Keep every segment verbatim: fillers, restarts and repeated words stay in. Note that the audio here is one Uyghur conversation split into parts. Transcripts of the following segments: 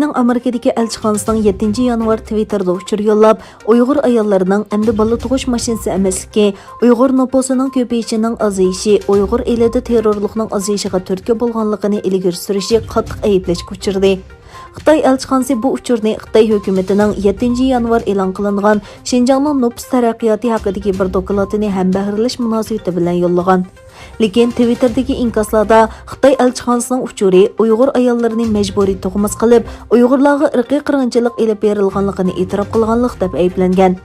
ئامېرىكىدىكى ئەلچىخانىسىنىڭ يەتتىنچى يانۋار تىۋىتتېردا ئۇچۇر يوللاپ، ئۇيغۇر ئاياللىرىنىڭ ئەمدى بالا تۇغۇش ماشىنىسى ئەمەسلىكى، ئۇيغۇر نوپۇسىنىڭ كۆپىيىشىنىڭ ئازىيىشى، ئۇيغۇر ئېلىدا تېررورلۇقنىڭ ئازىيىشىغا تۈرتكە بولغانلىقىنى ئىلگىرى سۈرۈشى قاتتىق ئەيىبلەشكە ئۇچرىدى. خىتاي ئەلچىخانىسى بۇ ئۇچۇرنى خىتاي ھۆكۈمىتىنىڭ يەتتىنچى يانۋار ئېلان قىلىنغان شىنجاڭنىڭ نوپۇس تەرەققىياتى ھەققىدىكى بىر دوكلاتىنى ھەمبەھىرلەش مۇناسىۋىتى بىلەن يوللىغان. لېكىن تىۋىتتېردىكى ئىنكاسلاردا خىتاي ئەلچىخانىسىنىڭ ئۇچۇرى ئۇيغۇر ئاياللىرىنى مەجبۇرىي تۇغماس قىلىپ، ئۇيغۇرلارغا ئىرقىي قىرغىنچىلىق ئېلىپ بېرىلغانلىقىنى ئېتىراپ قىلغانلىق دەپ ئەيىبلەنگەن.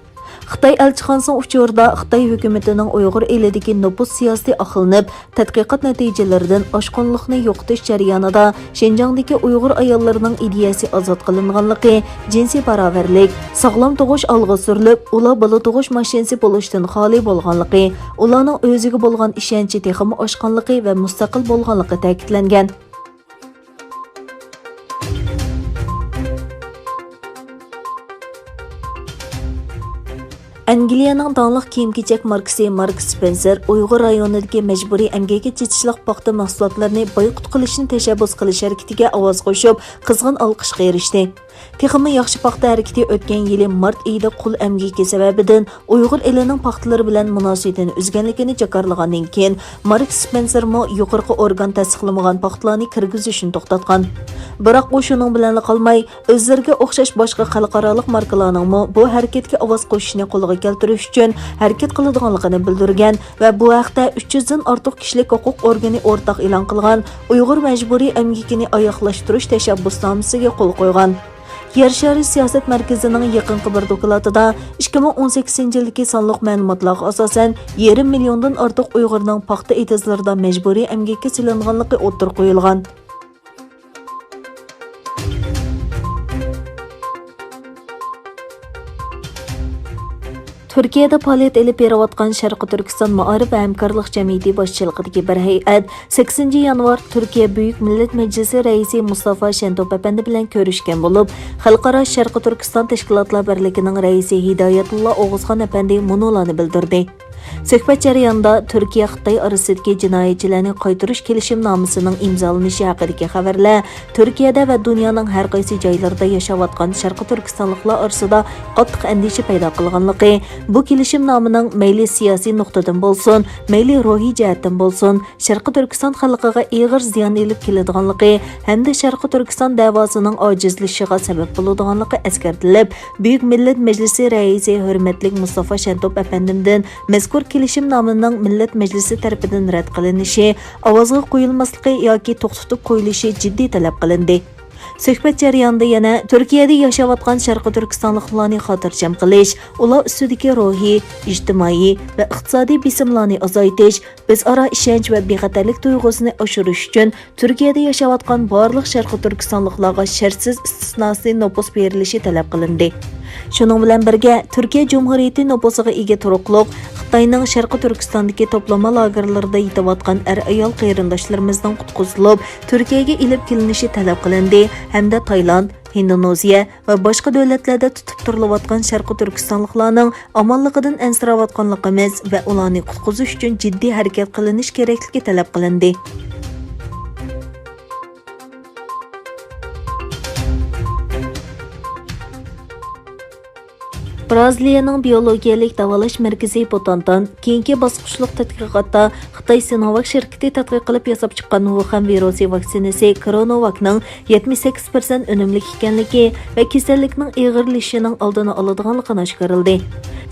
خىتاي ئەلچىخانىسىنىڭ ئۇچۇرىدا خىتاي ھۆكۈمىتىنىڭ ئۇيغۇر ئېلىدىكى نوپۇس سىياسىتى ئاقلىنىپ، تەتقىقات نەتىجىلىرىدىن ئاشقۇنلۇقنى يوقىتىش جەريانىدا شىنجاڭدىكى ئۇيغۇر ئاياللىرىنىڭ ئىدىيەسى ئازاد قىلىنغانلىقى، جىنسىي باراۋەرلىك، ساغلام تۇغۇش ئالغا سۈرۈلۈپ، ئۇلار بالا تۇغۇش ماشىنىسى بولۇشتىن خالىي بولغانلىقى، ئۇلارنىڭ ئۆزىگە بولغان ئىشەنچى تېخىمۇ ئاشقانلىقى ۋە مۇستەقىل بولغانلىقى تەكىتلەنگەن. ئەنگلىيەنىڭ داڭلىق كىيىم-كېچەك ماركىسى ماركس سپېنسېر ئۇيغۇر رايونىدىكى مەجبۇرىي ئەمگەككە چېتىشلىق پاختا مەھسۇلاتلىرىنى بايقۇت قىلىشنى تەشەببۇس قىلىش ھەرىكىتىگە ئاۋاز قوشۇپ، قىزغىن ئالقىشقا ئېرىشتى. تېخىمۇ ياخشى پاختا ھەرىكىتى ئۆتكەن يىلى مارت ئېيىدا قۇل ئەمگىكى سەۋەبىدىن ئۇيغۇر ئېلىنىڭ پاختىلىرى بىلەن مۇناسىۋىتىنى ئۈزگەنلىكىنى جاكارلىغاندىن كېيىن، ماركس سپېنسېرمۇ يۇقىرىقى ئورگان تەستىقلىمىغان پاختىلارنى كىرگۈزۈشنى توختاتقان. بىراق ئۇ شۇنىڭ بىلەنلا قالماي، ئۆزلىرىگە ئوخشاش باشقا خەلقئارالىق ماركىلارنىڭمۇ بۇ ھەرىكەتكە ئاۋاز قوشۇشنى قولغا كەلتۈرۈش ئۈچۈن ھەرىكەت قىلىدىغانلىقىنى بىلدۈرگەن ۋە بۇ ھەقتە ئۈچ يۈزدىن ئارتۇق كىشىلىك ھوقۇق ئورگىنى ئورتاق ئېلان قىلغان ئۇيغۇر مەجبۇرىي ئەمگىكىنى ئاياغلاشتۇرۇش تەشەببۇسنامىسىگە قول قويغان. يەر شارى سىياسەت مەركىزىنىڭ يېقىنقى بىر دوكلاتىدا، ئىككى مىڭ ئون سەككىزىنچى يىلدىكى سانلىق مەلۇماتلارغا ئاساسەن، يېرىم مىليوندىن ئارتۇق ئۇيغۇرنىڭ پاختا ئېتىزلىرىدا مەجبۇرىي ئەمگەككە سېلىنغانلىقى ئوتتۇرىغا قويۇلغان. تۈركىيەدە پائالىيەت ئېلىپ بېرىۋاتقان شەرقىي تۈركىستان مائارىپ ۋە ھەمكارلىق جەمئىيىتى باشچىلىقىدىكى بىر ھەيئەت سەككىزىنچى يانۋار تۈركىيە بۈيۈك مىللەت مەجلىسى رەئىسى مۇستافا شەنتوپ ئەپەندى بىلەن كۆرۈشكەن بولۇپ، خەلقئارا شەرقىي تۈركىستان تەشكىلاتلار بىرلىكىنىڭ رەئىسى ھىدايەتۇللا ئوغۇزخان ئەپەندى مۇنۇلارنى بىلدۈردى. سۆھبەت جەريانىدا تۈركىيە خىتاي ئارىسىدىكى جىنايەتچىلەرنى قايتۇرۇش كېلىشىمنامىسىنىڭ ئىمزالىنىشى ھەققىدىكى خەۋەرلەر تۈركىيەدە ۋە دۇنيانىڭ ھەر قايسى جايلىرىدا ياشاۋاتقان شەرقىي تۈركىستانلىقلار ئارىسىدا قاتتىق ئەندىشە پەيدا قىلغانلىقى، بۇ كېلىشىمنامىنىڭ مەيلى سىياسىي نۇقتىدىن بولسۇن، مەيلى روھىي جەھەتتىن بولسۇن، شەرقىي تۈركىستان خەلقىگە ئېغىر زىيان ئېلىپ كېلىدىغانلىقى ھەمدە شەرقىي تۈركىستان دەۋاسىنىڭ ئاجىزلىشىشىغا سەۋەب بولىدىغانلىقى ئەسكەرتىلىپ، بۈيۈك مىللەت مەجلىسى رەئىسى ھۆرمەتلىك مۇستافا شەنتوپ ئەپەندىمدىن مەزكۇر كېلىشىمنامىنىڭ مىللەت مەجلىسى تەرىپىدىن رەت قىلىنىشى، ئاۋازغا قويۇلماسلىقى ياكى توختىتىپ قويۇلۇشى جىددىي تەلەپ قىلىندى. سۆھبەت جەريانىدا يەنە تۈركىيەدە ياشاۋاتقان شەرقىي تۈركىستانلىقلارنى خاتىرجەم قىلىش، ئۇلار ئۈستىدىكى روھىي، ئىجتىمائىي ۋە ئىقتىسادىي بېسىملارنى ئازايتىش، ئۆزئارا ئىشەنچ ۋە بىخەتەرلىك تۇيغۇسىنى ئاشۇرۇش ئۈچۈن تۈركىيەدە ياشاۋاتقان بارلىق شەرقىي تۈركىستانلىقلارغا شەرتسىز ئىستىسناسىز نوپۇس بېرىلىشى تەلەپ قىلىندى. شۇنىڭ بىلەن بىرگە، تۈركىيە جۇمھۇرىيىتى نوپۇسىغا ئىگە تۇرۇقلۇق خىتاينىڭ شەرقىي تۈركىستاندىكى توپلىما لاگېرلىرىدا يېتىۋاتقان ئەر-ئايال قېرىنداشلىرىمىزنىڭ قۇتقۇزۇلۇپ، تۈركىيەگە ئېلىپ كېلىنىشى تەلەپ قىلىندى ھەمدە تايلاند، ھىندونېزىيە ۋە باشقا دۆلەتلەردە تۇتۇپ تۇرۇلۇۋاتقان شەرقىي تۈركىستانلىقلارنىڭ ئامانلىقىدىن ئەنسىرەۋاتقانلىقىمىز ۋە ئۇلارنى قۇتقۇزۇش ئۈچۈن جىددىي ھەرىكەت قىلىنىش كېرەكلىكى تەلەپ قىلىندى. برازىلىيەنىڭ بىيولوگىيەلىك داۋالاش مەركىزى بۇتانتان كېيىنكى باسقۇچلۇق تەتقىقاتتا خىتاي سىنوۋاك شىركىتى تەتقىق قىلىپ ياساپ چىققان ۋۇخەن ۋىرۇسى ۋاكسىنىسى كرونوۋاكنىڭ يەتمىش سەككىز پىرسەنت ئۈنۈملۈك ئىكەنلىكى ۋە كېسەللىكنىڭ ئېغىرلىشىشىنىڭ ئالدىنى ئالىدىغانلىقىنى ئاشكارىلىدى.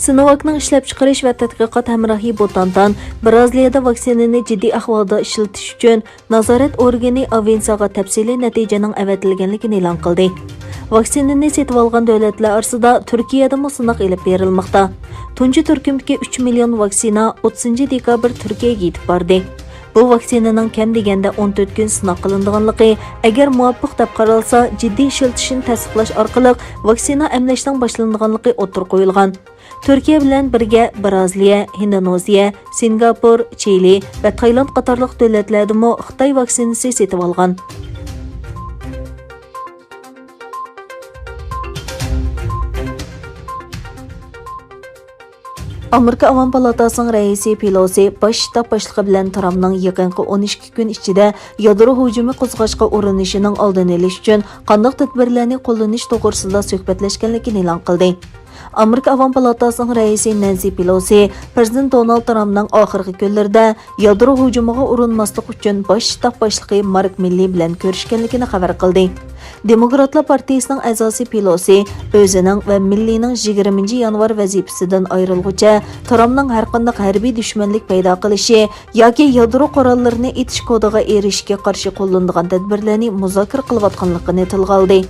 سىنوۋاكنىڭ ئىشلەپچىقىرىش ۋە تەتقىقات ھەمراھى بۇتانتان برازىلىيەدە ۋاكسىنىنى جىددىي ئەھۋالدا ئىشلىتىش ئۈچۈن نازارەت ئورگىنى ئاۋېنساغا تەپسىلىي نەتىجىنىڭ ئەۋەتىلگەنلىكىنى ئېلان قىلدى. ۋاكسىنىنى سېتىۋالغان دۆلەتلەر ئارىسىدا تۈركىيەدىمۇ سىناق ئېلىپ بېرىلماقتا. تۇنجى تۈركۈمدىكى ئۈچ مىليون ۋاكسىنا ئوتتۇزىنچى دېكابىر تۈركىيەگە يېتىپ باردى. بۇ ۋاكسىنىنىڭ كەم دېگەندە ئون تۆت كۈن سىناق قىلىنىدىغانلىقى، ئەگەر مۇۋاپىق دەپ قارالسا، جىددىي ئىشلىتىشنى تەستىقلاش ئارقىلىق ۋاكسىنا ئەملەشنىڭ باشلىنىدىغانلىقى ئوتتۇرىغا قويۇلغان. تۈركىيە بىلەن بىرگە بىرازىلىيە، ھىندونېزىيە، سىنگاپور، چىلى ۋە تايلاند قاتارلىق دۆلەتلەردىمۇ خىتاي ۋاكسىنىسى سېتىۋالغان. ئامېرىكا ئاۋام پالاتاسىنىڭ رەئىسى پېلوسى باش شتاب باشلىقى بىلەن ترامپنىڭ يېقىنقى ئون ئىككى كۈن ئىچىدە يادرو ھۇجۇمى قوزغاشقا ئۇرۇنۇشىنىڭ ئالدىنى ئېلىش ئۈچۈن قانداق تەدبىرلەرنى قوللىنىش توغرىسىدا سۆھبەتلەشكەنلىكىنى ئېلان قىلدى. ئامېرىكا ئاۋام پالاتاسىنىڭ رەئىسى نەنسى پېلوسى پىرېزىدېنت دونالد ترامپنىڭ ئاخىرقى كۈنلىرىدە يادرو ھۇجۇمىغا ئۇرۇنماسلىق ئۈچۈن باش شتاب باشلىقى مارك مىللى بىلەن كۆرۈشكەنلىكىنى خەۋەر قىلدى. دېموكراتلار پارتىيىسىنىڭ ئەزاسى پېلوسى ئۆزىنىڭ ۋە مىللىنىڭ يىگىرمىنچى يانۋار ۋەزىپىسىدىن ئايرىلغۇچە ترامپنىڭ ھەرقانداق ھەربىي دۈشمەنلىك پەيدا قىلىشى ياكى يادرو قوراللىرىنى ئېتىش كودىغا ئېرىشىشكە قارشى قوللىنىدىغان تەدبىرلەرنى مۇزاكىرە قىلىۋاتقانلىقىنى تىلغا ئالدى.